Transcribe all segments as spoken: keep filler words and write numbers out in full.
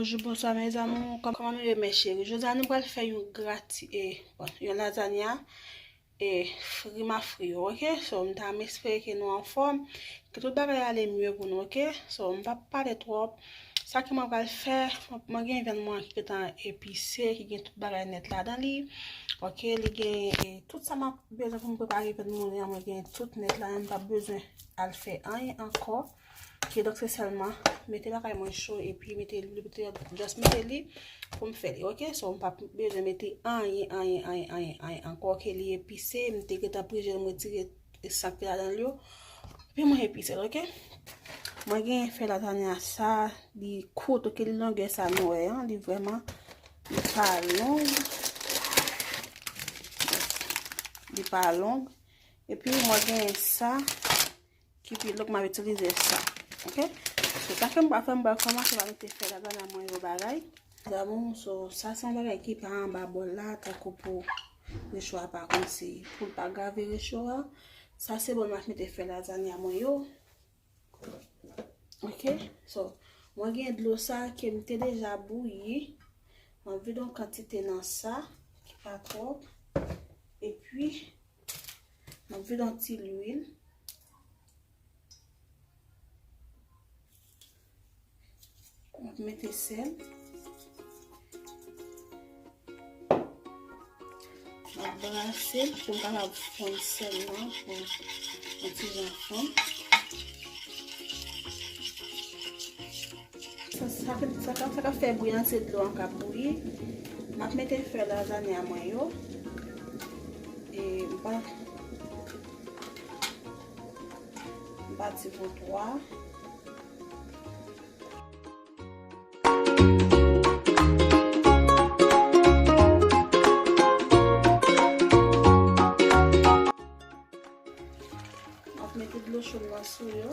Bonjou, bonswa, mes amours. Kòm, kòman nou ye, mes chéris? Jodi a, nou pral fè yon grati, e, bon, yon lazanya, e, fri ma fri yo, oke? So, m ta, m espere ke nou anfòm, ke tout bagay ale mye pou nou, oke? So, m p ap pale twòp. Sa ke mwen pral fè, mwen, mwen gen vyann mwen ki gentan epise, ki gen tout bagay nèt ladan li. Oke, li gen, e, tout sa m ap bezwen pou m prepare vyann moulen an, mwen gen tout nèt la, m p ap bezwen al fè anyen ankò. Kidonk, se sèlman mete lakay mwen cho epi mete lwil, mete, just mete li pou m fè li, oke? So, m p ap bezwen mete anyen, anyen, anyen, anyen, anyen ankò, ke li epise, m te gentan prije l, m retire sak ki ladan l yo. Epi mwen epise l, oke? Mwen gen fè lazanya sa, li kout, oke, li longè sa nou wè an, li vrèman, li pa long. Li pa long. Epi mwen gen sa, ki pi long, m ap itilize sa. Oke? So, sa ke m pral fè, m pral kòmanse pa mete fè lazanya mwen yo bagay. Mes amours, so, sa se yon bagay ki pa anba bòl la, tankou pou recho a pa konn si, pou l pa grave recho a. Sa se bòl m ap mete fè lazanya mwen yo. Oke? So, mwen gen dlo sa ke m te deja bouyi. Mwen vide yon kantite nan sa, ki pa twòp. Epi, mwen vide yon ti lwil. Mwen mete sèl. Mwen brase l pou m kapab fonn sèl lan pou yon ti jan fonn. Sa, sa, sa, sa, sa k ap fè bri an, se dlo an k ap bouyi. M ap mete fè lazanya mwen yo. E m pa, m pa ti pou twa. M ap mete dlo cho m nan sou yo.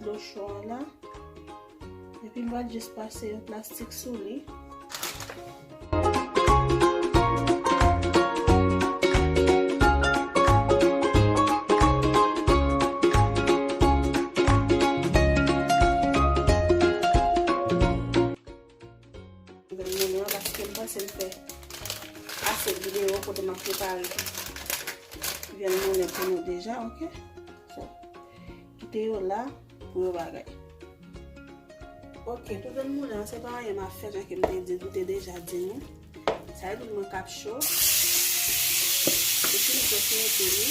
Dlo cho an la. Epi m pral jis pase yon plastik sou li. Vyann moulen an, paske m panse m fè ase videyo kote m ap prepare vyann moulen pou nou deja, oke? So, kite yo la pou yo bagay. Oke, pou vyann moulen an, se pa anyen m ap fè, jan ke m te di, m te deja di nou. Sa e lwil mwen k ap cho. Epi m jis mete li.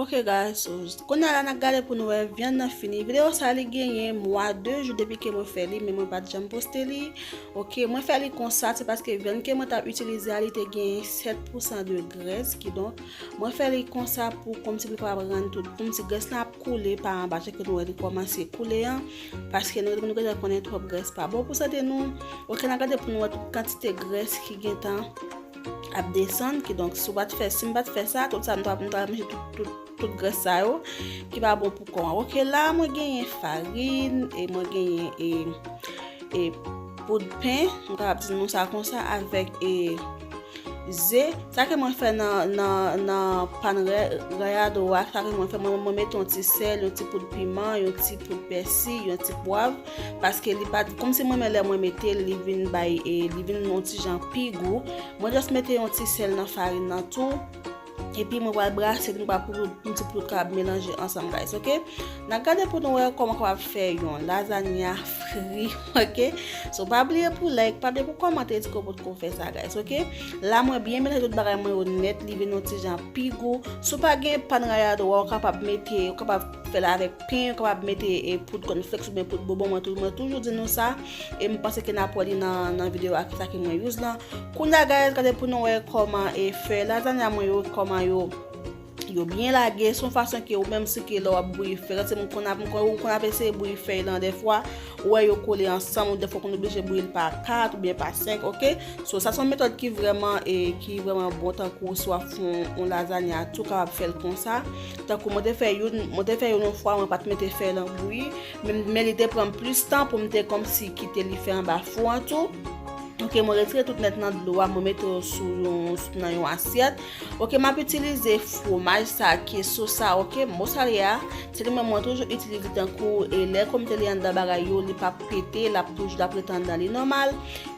Ok guys, so, kounye a la n ap gade pou nou wè vyann nan fini. Videyo sa li genyen mwa de jou depi ke mwen fè li, men mwen pa t janm poste li. Ok, mwen fè li konsa, se paske vyann ke mwen t ap itilize a, li te genyen sèt pousan de grès, kidonk, mwen fè li konsa pou kòmsi pou l kapab rann tout, kòmsi grès lan ap koule pa anba, jan ke nou wè li kòmanse koule an, paske nou, nou gentan konnen twòp grès pa bon pou sante nou. Ok, n a gade pou nou wè tout kantite grès ki gentan ap desann, kidonk, si w pa t fè, si m pa t fè sa, tout sa, m ta, m ta manje tout, tout, tout grès sa yo, ki pa bon pou kò an. Ok, la, mwen genyen farin, e mwen genyen, e, e poud pen, m kapab di nou sa konsa, avèk, e, ze. Sa ke mwen fè nan, nan, nan pàn rè-, rayado a, sa ke mwen fè, mwen, mwen mete yon ti sèl, yon ti poud piman, yon ti poud pèsi, yon ti pwav, paske li pa t, kòmsi mwen renmen lè mwen mete l, li vin bay, e, li vin yon ti jan pi gou. Mwen just mete yon ti sèl nan farin nan tou. Epi mwen pral brase li, mwen pral pou tout, pou tout kapab melanje ansanm, guys, ok? N a gade pou nou wè kòman kapab fè yon lazanya fri, ok? So, pa bliye pou like, pa bliye pou kòmante, di ke w potko fè sa, guys, ok? La, mwen byen melanje tout bagay mwen yo nèt, li vin yon ti jan pi gou. Si w pa gen pan rayado a, ou kapab mete, ou kapab fè l avèk pen, ou kapab mete e poud cornflakes oubyen poud bonbon, mwen tou, mwen toujou di nou sa. E m panse ke n ap wè li nan, nan videyo a, kisa ke mwen use lan. Kounye a, guys, gade pou nou wè kòman e fè lazanya mwen yo, kòman yo, yo byen lage. Se yon fason ke ou menm si ke lè w ap bouyi fèy lan, se mwen konn ap, mwen konn, ou konn ap eseye bouyi fèy lan dèfwa, ou wè yo kole ansanm, ou dèfwa konn oblije bouyi l pa kat oubyen pa senk, ok? So, sa se yon metòd ki vrèman, e, ki vrèman bon, tankou si w ap fè yon, yon lazanya tou, kapab fè l konsa. Tankou mwen te fè youn, mwen te fè youn yon fwa, mwen pa t mete fèy lan bouyi, men, men li te pran m plis tan pou m te kòmsi kite li fè anba fou an tou. Ok, mwen retire tout nèt nan dlo a, mwen mete yo sou yon, nan yon asyèt. Ok, m ap itilize fwomaj sa, keso sa, ok, mozzarella, se li menm mwen toujou itilize tankou, e lè kòm te li anndan bagay yo, li p ap pete, l ap toujou, l ap rete anndan li nòmal.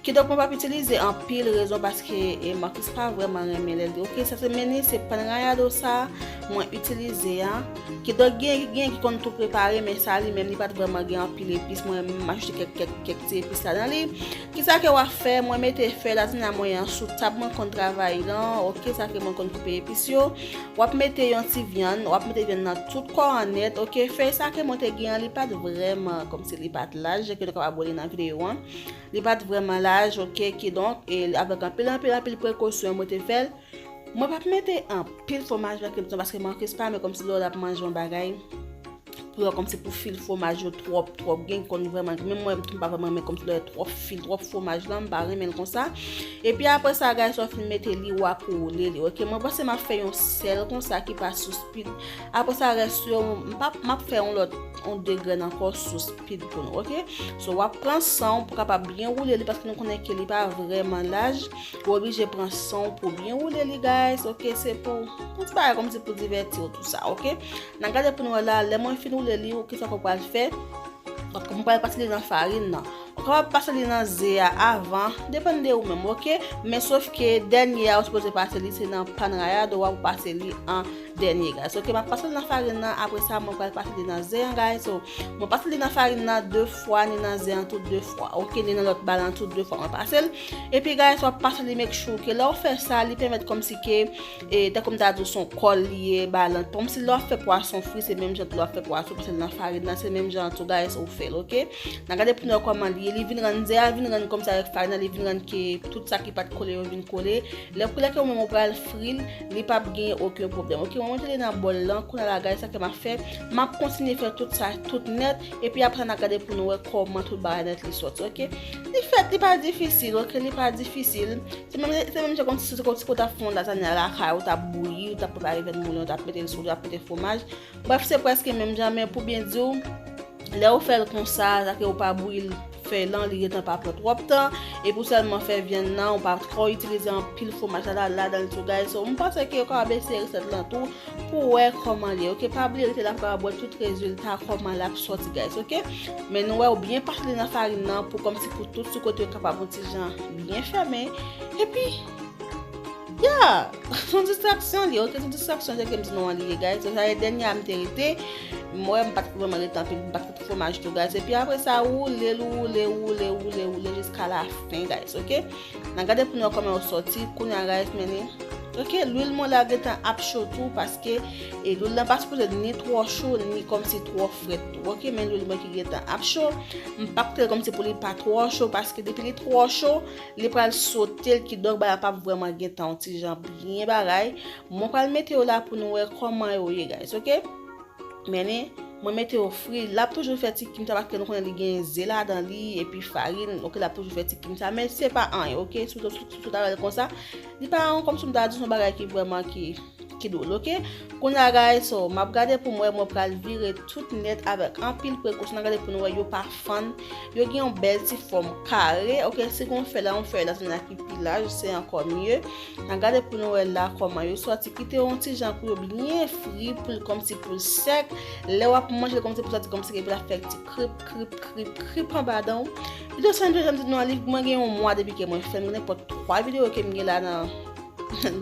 Kidonk, mwen p ap itilize anpil rezon paske, e, Marcus pa vrèman renmen lè l, ok, sa se, men se pan rayado sa mwen itilize a. Kidonk, gen, gen ki konn tou prepare, men sa li menm, li pa t vrèman gen anpil epis. Mwen, m ajoute kèk, kèk, kèk ti epis ladan li. Kisa ke w ap fè? Mwen mete fèy lazanya mwen an sou tab mwen konn travay lan, ok, sa ke mwen konn koupe epis yo. W ap mete yon ti vyann, w ap mete vyann nan tout kò an nèt, ok. Fèy sa ke mwen te gen an, li pa t vrèman, kòmsi li pa t laj, jan ke nou kapab wè li nan videyo an. Li pa t vrèman laj, ok, kidonk, e avèk anpil, anpil, anpil prekosyon, mwen te fè l. Mwen p ap mete anpil fwomaj nan krim nan paske Marcus pa renmen kòmsi lè l ap manje yon bagay, pou yo kòmsi pou fil fwomaj yo twòp, twòp. Gen ki konn vrèman, menm mwen tou m pa vrèman renmen kòmsi lè twòp fil, twòp fwomaj lan, m pa renmen l konsa. Epi apre sa, guys, w ap fin mete li, w ap woule li, ok? Mwen panse m ap fè yon sèl konsa ki pa sou speed. Apre sa, rès yo, m p ap, m ap fè yon lòt, yon de grenn ankò sou speed pou nou, ok? So, w ap pran san w pou kapab byen woule li, paske nou konnen ke li pa vrèman laj. Ou oblije pran san w pou byen woule li, guys, ok? Se pou, yon ti bagay kòmsi pou divèti w tou sa, ok? N a gade pou nou wè la, lè mwen fin woule li, ou kisa ke w pral fè? Donk, mwen pral pase li nan farin nan. Ou kapab pase li nan ze a avan, depann de ou menm, ok? Men sof ke dènye a ou sipoze pase li, se nan pan rayado a ou pase li an dènye, guys. Ok, m ap pase l nan farin nan, apre sa, mwen pral pase li nan ze an, guys. So, mwen pase li nan farin nan de fwa, ni nan ze an tou de fwa. Ok, ni nan lòt bal lan tou de fwa, mwen pase l. Epi, guys, w ap pase li, make sure ke lè w fè sa, li pèmèt kòmsi ke, e, tankou m ta di w, se yon kòl li ye, bal lan. Kòmsi lè w ap fè pwason fri, se menm jan tou lè w ap fè pwason, pase l nan farin nan, se menm jan tou, guys, ou fè l, ok? N a gade pou nou wè kòman li ye. Li vin rann ze a, vin rann kòmsi avèk farin nan, li vin rann ke tout sa ki pa t kole yo vin kole. Lè koulè ke ou menm ou pral fri l, li p ap gen okenn pwoblèm. Ok, mwen mete li nan bòl lan, kounye a la, guys, sa ke m ap fè, m ap kontinye fè tout sa, tout nèt, epi apre sa, n a gade pou nou wè kòman tout bagay nèt li sòti, ok? Li fèt, li pa difisil, ok? Li pa difisil. Se menm, se menm jan kòmsi, se kòmsi ke w t ap fè yon lazanya lakay ou, t ap bouyi, ou t ap prepare vyann moulen, ou t ap mete l sou, ou t ap mete fwomaj. Brèf, se prèske menm jan, men pou byen di w, lè ou fè l konsa, sa ke ou pa bouyi l, fèy lan, li gentan pa pran twòp tan. Epi ou sèlman fè vyann nan, ou pa twò itilize anpil fwomaj la, la, ladan l tou, guys. So, m panse ke ou kapab eseye resèt lan tou pou wè kòman li ye, ok? Pa bliye rete la pou kapab wè tout rezilta, kòman l ap sòti, guys, ok? Men nou wè, ou byen pase li nan farin nan pou kòmsi pou tout sou kote yo kapab yon ti jan byen fèmen. Epi, yeah! Se yon distraksyon li, ok? Se yon distraksyon, jan ke m di nou an li ye, guys. So, sa e dènye a m te rete. M wè m pa t vrèman rete anpil, m pa t rete fwomaj tou, guys. Epi apre sa, woule l, woule, woule, woule, woule jiska la fen, guys, ok? N a gade pou nou wè kòman yo sòti. Kounye a, guys, men li. Ok, lwil mwen la gentan ap cho tou, paske, e, lwil lan pa sipoze ni twò cho, ni kòmsi twò frèt tou. Ok, men lwil mwen ki gentan ap cho. M p ap kite l kòmsi pou li pa twò cho, paske depi li twò cho, li pral sote l, kidonk bagay la p ap vrèman gentan yon ti jan byen bagay. Mwen pral mete yo la pou nou wè kòman yo ye, guys, ok? Men li, mwen mete yo fri. L ap toujou fè ti kim sa paske nou konnen li gen ze ladan li, epi farin, ok, l ap toujou fè ti kim sa, men se pa anyen, ok? Si w, si w, si w ta wè l konsa, li pa yon, kòmsi m ta di, se yon bagay ki vrèman ki, ki dwòl, ok? Kounye a, guys, so, m ap gade pou m wè, mwen pral vire tout nèt avèk anpil prekosyon. N a gade pou nou wè, yo pa fann, yo gen yon bèl ti fòm kare, ok? Si gen yon fèy la, yon fèy la, se yon ki pi laj, se ankò mye. N a gade pou nou wè la kòman yo sòti. Kite yon ti jan pou yo byen fri, pou l kòmsi pou l sèk. Lè w ap manje l kòmsi pou sòti kòmsi ke pou l ap fè ti krip, krip, krip, krip anba dan w. Videyo sa m te janm di nou an, li, mwen gen yon mwa depi ke mwen fè l, nenpòt twa videyo ke m gen la nan,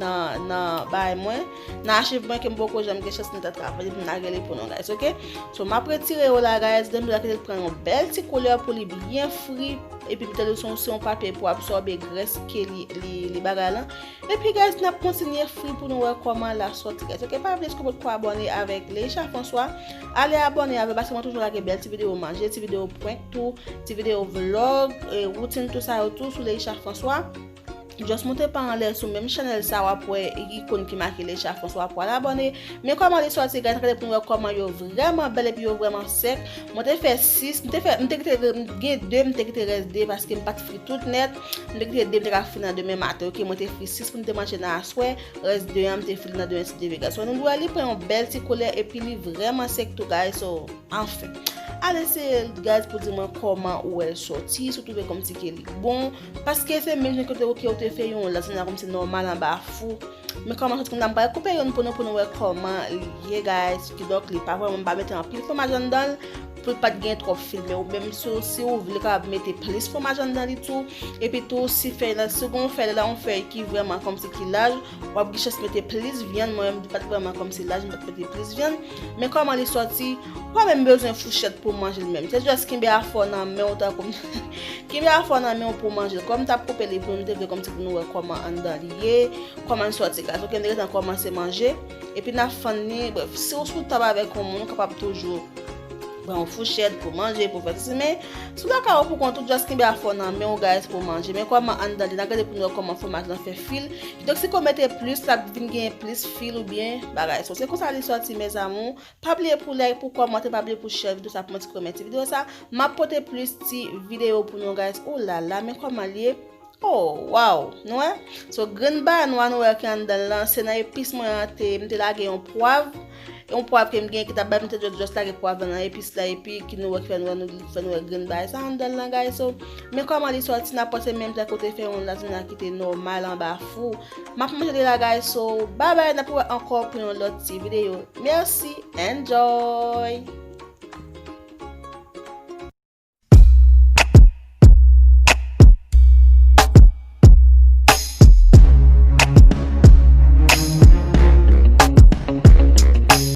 nan nan bay mwen, nan achiv mwen ke m poko janm gen chans mwen ta travay pou m lage li pou nou guys, ok? So m ap retire yo la guys, dan m lage li pran yon bèl ti koulè pou li byen fri, epi m tande se yon se yon papye pou absòbe grès ke li li li bagay lan. Epi guys, n ap kontinye fri pou nou wè kòman l ap sòti guys, ok? Pa bliye si w potko abòne avèk Leisha François, ale abòne avè l paske mwen toujou lage bèl ti videyo manje, ti videyo prank tou, ti videyo vlog, e, woutin tou sa yo tou sou Leisha François. Just moute pa anlè sou menm chanèl sa w ap wè ikon ki make Leisha François w ap wè abòne. Men kòman li sòti guys, gade pou nou wè kòman yo vrèman bèl epi yo vrèman sèk. Mwen te fè sis, m te fè, m te kite, m gen de, m te kite rès de paske m pa t fri tout nèt. M te kite de, m te ka fri nan demen maten, ok? Mwen te fri sis pou m te manje nan aswè, rès de an m te fri nan demen si Dye vle guys. So nou wè li pran yon bèl ti koulè epi li vrèman sèk tou guys. So anfen, al eseye l guys pou di mwen kòman ou wè l sòti, si w twouve kòmsi ke li bon. Paske se menm jan ke w te, ke w te fè yon lazanya kòmsi nòmal anba fou. Men kòman sòti kounye a, m pral koupe youn pou nou, pou nou wè kòman li ye guys. Kidonk li pa vrèman, m pa mete anpil fwomaj anndan l pou l pa t gen twòp fil. Men ou menm si, si w vle kapab mete plis fwomaj anndan li tou. Epi tou si fèy la, si w gen yon fèy la, yon fèy ki vrèman kòmsi ki laj, w ap gen chans mete plis vyann. Mwen menm li pa t vrèman kòmsi laj, m pa t mete plis vyann. Men kòman li sòti, ou pa menm bezwen fouchèt pou manje l menm. Se just kenbe afè w nan men w tankou m kenbe afè w nan men w pou manje l. Kòm m t ap koupe li pou nou, m te vle kòmsi pou nou wè kòman anndan li ye, kòman l sòti guys. Ok, m te gentan kòmanse manje. Epi n ap fann li, brèf, si w sou tab avèk yon moun, ou kapab toujou pran yon fouchèt pou manje, pou fè sesi. Men si w lakay ou pou kont ou, just kenbe afè w nan men w guys pou manje. Men kòman anndan li, n a gade pou nou wè kòman fwomaj lan fè fil. Kidonk si ke w mete plis, l ap vin gen plis fil oubyen bagay. So se konsa li sòti mes amours. Pa bliye pou like, pou kòmante, pa bliye pou share videyo sa pou mwen ti kòmante videyo sa. M ap pote plis ti videyo pou nou guys. Oh la la, men kòman li ye. Oh, wow! Nou wè? So grenn bay nwa nou wè ki anndan l lan, se nan epis mwen an te, m te lage yon pwav. Yon pwav ke m gen ki t ap bay, m te just, just lage pwav lan nan epis la, epi ki nou wè ki fè nou wè, nou fè nou wè grenn bay sa anndan l lan guys. So men kòman li sòti, n ap panse menm jan ke w te fè yon lazanya ki te nòmal anba fou. M ap manje li la guys. So bye bye, n ap wè ankò pou yon lòt ti videyo. Mèsi, enjoy!